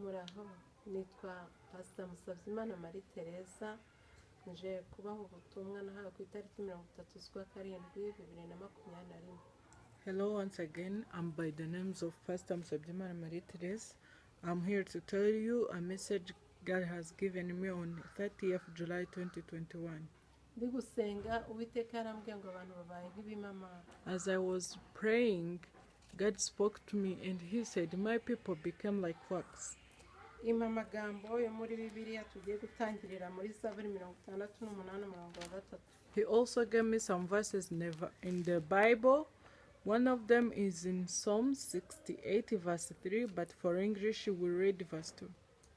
Muraho, nitwa Pasita Musabyimana Marie Teresa, nje kubaha ubutumwa nahawe ku itariki 30 z'ukwa karindwi 2021. Hello once again. I'm by the names of Pastor Musabyimana Marie Therese. I'm here to tell you a message God has given me on 30th July 2021. Ndi gusenga, Uwiteka yarambwiye ngo abantu babaye nk'ibimamara. As I was praying, God spoke to me and He said, "My people became like wax." Impa amagambo yo muri Bibiliya tugiye gutangirira muri Zaburi 68, umurongo wa 3. He also gave me some verses in the Bible. One of them is in Psalm 68, verse 3, but for English we read verse 2.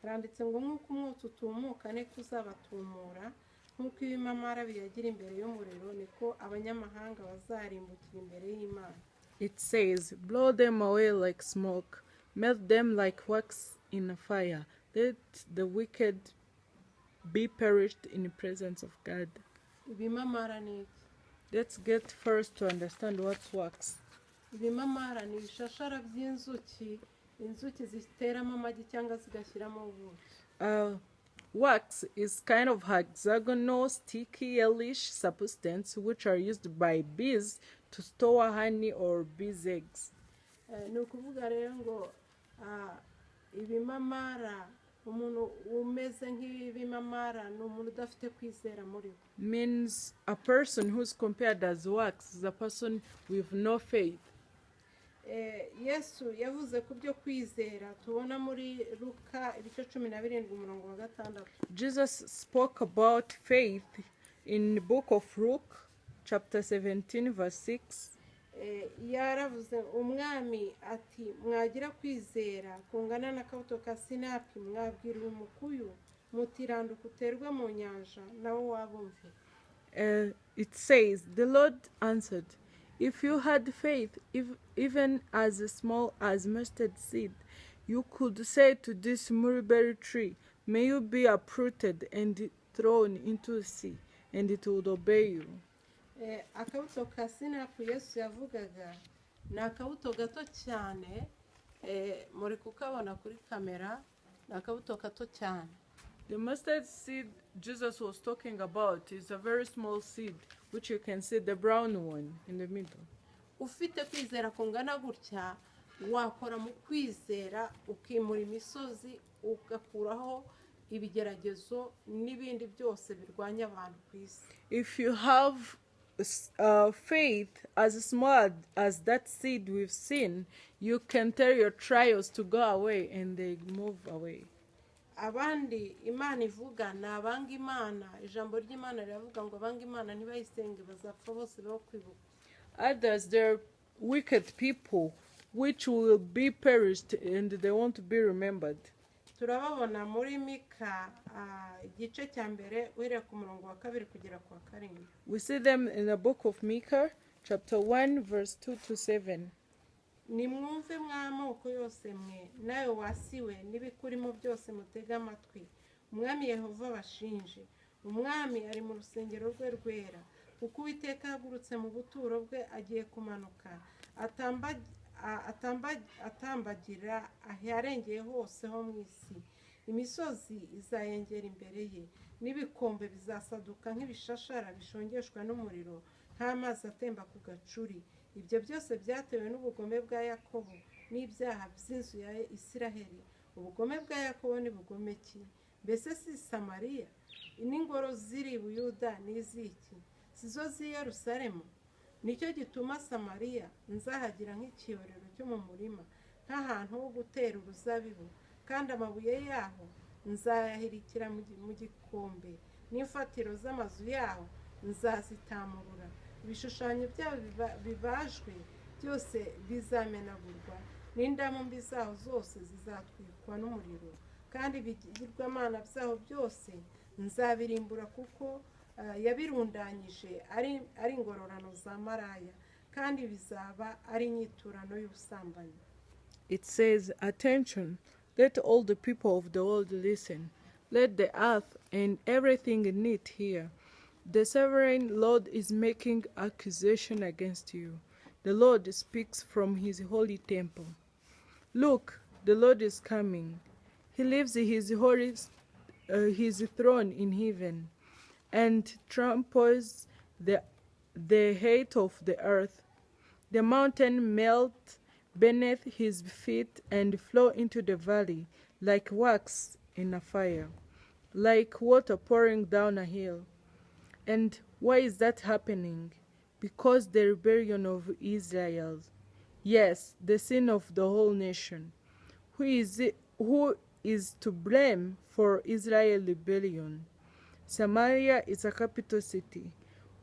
Haranditse ngo nk'uko umwotsi utumuka niko uzabatumura, nk'uko ibimamara biyagira imbere y'umuriro, niko abanyamahanga bazarimbukira imbere y'Imana. It says, "Blow them away like smoke, melt them like wax in a fire. Let the wicked be perished in the presence of God." Ibimamara ni iki? Let's get first to understand what's wax. Ibimamara ni ibishashara by'inzuki, inzuki ziteramo amagi cyangwa zigashyiramo ubuki. Wax is kind of hexagonal, sticky, yellowish substance which are used by bees to store honey or bees' eggs. Ni ukuvuga rero ngo ibimamara, umuntu umeze nk'ibimamara ni umuntu udafite kwizera muri we. Means a person who's compared as wax is a person with no faith. Yesu yavuze ku byo kwizera tubona muri Luka ibice 17, umurongo wa 6. Jesus spoke about faith in the book of Luke, chapter 17, verse 6. Yaravuze umwami ati mwagira kwizera kungana n'akabuto ka sinapi, mwabwira uyu mukuyu muti randuka uterwe mu nyanja, nawo wabumvira. It says, "The Lord answered, 'If you had faith, if, even as small as mustard seed, you could say to this mulberry tree, "May you be uprooted and thrown into the sea," and it would obey you.'" Akabuto ka sinapi Yesu yavugaga ni akabuto gato cyane, muri kukabona kuri kamera, ni akabuto gato cyane. The mustard seed Jesus was talking about is a very small seed, which you can see the brown one in the middle. Ufite kwizera kungana gutya, wakora mu kwizera ukimura imisozi, ugakuraho ibigeragezo n'ibindi byose birwanya abantu ku isi. If you have faith as small as that seed we've seen, you can tell your trials to go away and they move away. Abandi Imana ivuga ni abanga Imana. Ijambo ry'Imana riravuga ngo abanga Imana ntibayisenge bazapfa bose baho kwibuka. Others, they're wicked people which will be perished and they won't be remembered. Turababona muri Mika igice cya 1, uhereye ku murongo wa 2 kugera ku wa 7. We see them in the book of Micah, chapter 1, verse 2 to 7. Nimwumve mw'amoko yose mwe, nawe wa si we n'ibikurimo byose, mutege amatwi. Umwami Yehova abashinje. Umwami ari mu rusengero rwe rwera, kuko Uwiteka ahagurutse mu buturo bwe, agiye kumanuka atambagira aharengeye hose ho mu isi. Imisozi izayengera imbere ye, n'ibikombe bizasaduka nk'ibishashara bishongeshwa n'umuriro, nk'amazi atemba ku gacuri. Ibyo byose byatewe n'ubugome bwa Yakobo n'ibyaha by'inzu ya Isiraheli. Ubugome bwa Yakobo ni bugome ki? Mbese si Samariya? N'ingoro ziri i Buyuda ni iz'iki? Si zo z'i Yerusalemu? Nicyo gituma Samariya nzahagira nk'ikiyorero cyo mu murima, nk'ahantu ho gutera uruzabibu, kandi amabuye yaho nzayahirikira mu gikombe, n'imfatiro z'amazu yaho nzazitamurura. Ibishushanyo byabo bibajwe byose bizamenagurwa, n'indamu mbi zaho zose zizatwikwa n'umuriro, kandi ibigirwamana byaho byose nzabirimbura, kuko yabirundanyije ari ingororano za maraya, kandi bizaba ari inyiturano y'ubusambanyi. It says, "Attention, let all the people of the world listen. Let the earth and everything in it hear. The sovereign Lord is making accusation against you. The Lord speaks from his holy temple. Look, the Lord is coming. He leaves his holy, his throne in heaven, and tramples the height of the earth. The mountain melt beneath his feet and flow into the valley like wax in a fire, like water pouring down a hill. And why is that happening? Because the rebellion of Israel. Yes, the sin of the whole nation. Who is to blame for Israel's rebellion? Samaria is a capital city.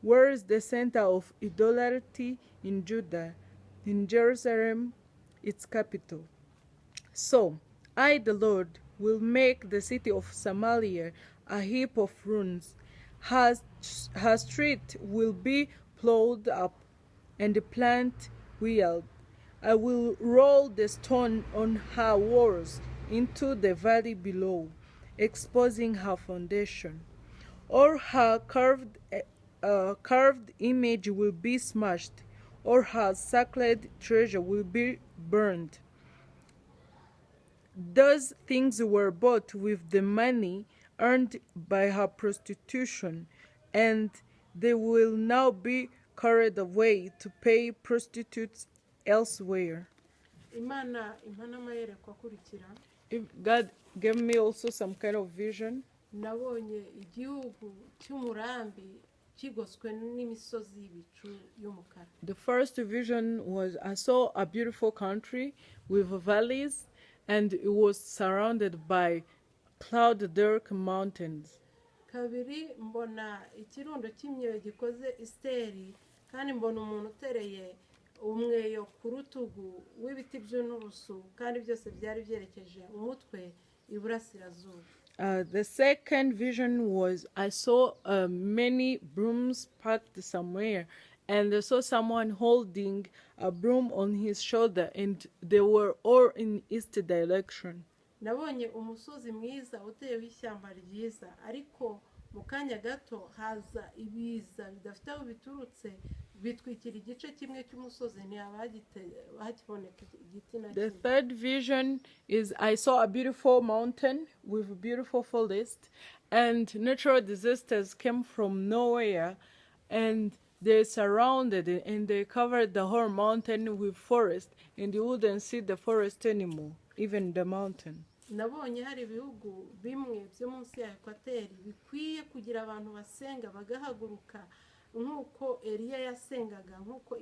Where is the center of idolatry in Judah? In Jerusalem, its capital. So, I, the Lord, will make the city of Samaria a heap of ruins. Her street will be plowed up and the plant wild. I will roll the stone on her walls into the valley below, exposing her foundation. Or her carved image will be smashed, or her sacred treasure will be burned. Those things were bought with the money earned by her prostitution, and they will now be carried away to pay prostitutes elsewhere. Imana impa n'amayerekwa akurikira. If God gave me also some kind of vision. Nabonye igihugu cy'umurambi kigoswe n'imisozi y'ibicu y'umukara. The first vision was I saw a beautiful country with valleys, and it was surrounded by cloud dark mountains. Kabiri mbona ikirundo cy'imyeyo gikoze isiteri kandi mbona umuntu utereye umweyo ku rutugu w'ibiti by'inturusu kandi byose byari byerekeje umutwe iburasirazuba. The second vision was I saw many brooms parked somewhere, and I saw someone holding a broom on his shoulder, and they were all in east direction. Nabonye umusozi mwiza uteyeho ishyamba ryiza ariko mu kanya gato haza ibiza bidafite aho biturutse bitwikira igice kimwe cy'umusozi ntihaba hakiboneka igiti na The kimwe. third vision is I saw a beautiful mountain with a beautiful forest, and natural disasters came from nowhere, and they surrounded it and they covered the whole mountain with forest, and you wouldn't see the forest anymore, even the mountain. Nabonye hari ibihugu bimwe byo munsi ya ekwateri bikwiye kugira abantu basenga bagahaguruka nk'uko Eliya yasengaga nk'uko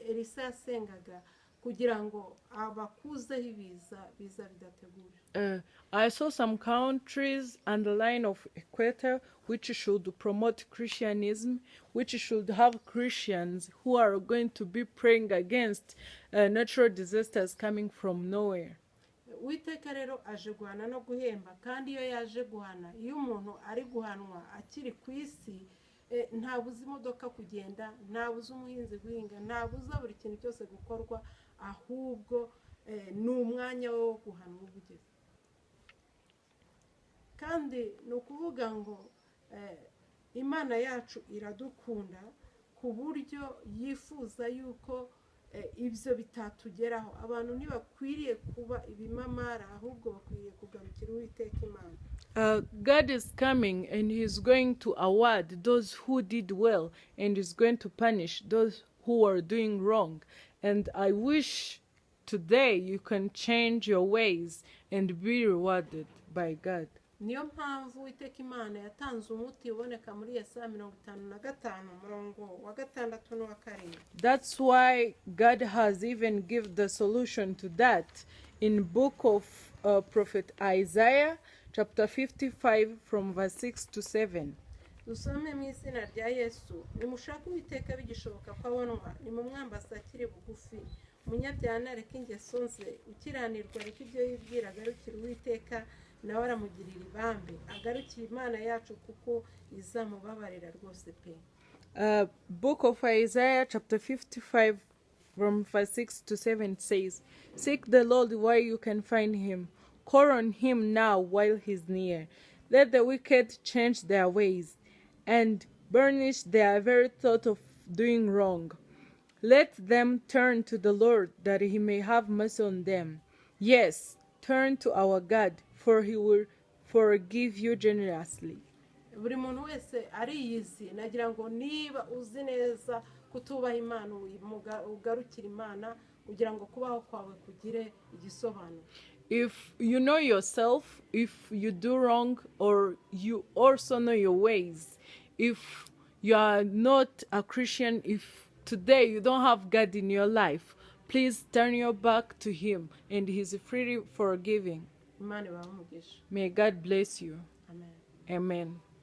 Elisa yasengaga kugira ngo abakuzeho ibiza biza bidateguje. I saw some countries on the line of equator which should promote Christianism, which should have Christians who are going to be praying against natural disasters coming from nowhere. Uwiteka rero aje guhana no guhemba kandi iyo yaje guhana iyo umuntu ari guhanwa akiri ku isi eh, ntabuza imodoka kugenda ntabuza umuhinzi guhinga ntabuza buri kintu cyose gukorwa ahubwo eh, ni umwanya we wo guhanwa uba ugeze kandi ni ukuvuga ngo eh, Imana yacu iradukunda ku buryo yifuza yuko eh, ibyo bitatugeraho. Abantu ntibakwiriye kuba ibimamara ahubwo bakwiriye kugarukira Uwiteka Imana. God is coming and He's going to award those who did well and is going to punish those who are doing wrong. And I wish today you can change your ways and be rewarded by God. Niyo mpamvu Uwiteka Imana yatanze umuti uboneka muri Yesaya 55 umurongo wa gatandatu n'uwa karindwi. That's why God has even given the solution to that in book of Prophet Isaiah chapter 55 from verse 6 to 7. Dusome mu izina rya Yesu. Nimushake Uwiteka bigishoboka ko abonwa nimumwambaze akiri bugufi. Umunyabyaha nareke ingeso ze ukiranirwa areke ibyo yibwira agarukire Uwiteka nawe aramugirira ibambe agarukire Imana yacu kuko izamubabarira rwose pe. Book of Isaiah chapter 55 from verse 6 to 7 says, "Seek the Lord while you can find him. Call on him now while he's near. Let the wicked change their ways and burnish their very thought of doing wrong. Let them turn to the Lord that he may have mercy on them. Yes, Turn to our God, for he will forgive you generously. Buri muntu wese ariyizi. Nagira ngo niba uzi neza kutubaha Imana, ugarukire Imana kugira ngo kubaho kwawe kugire igisobanuro. If you know yourself, if you do wrong, or you also know your ways, if you are not a Christian, if today you don't have God in your life, please turn your back to Him, and He's freely forgiving. Imana ibahe umugisha. May God bless you. Amen. Amen.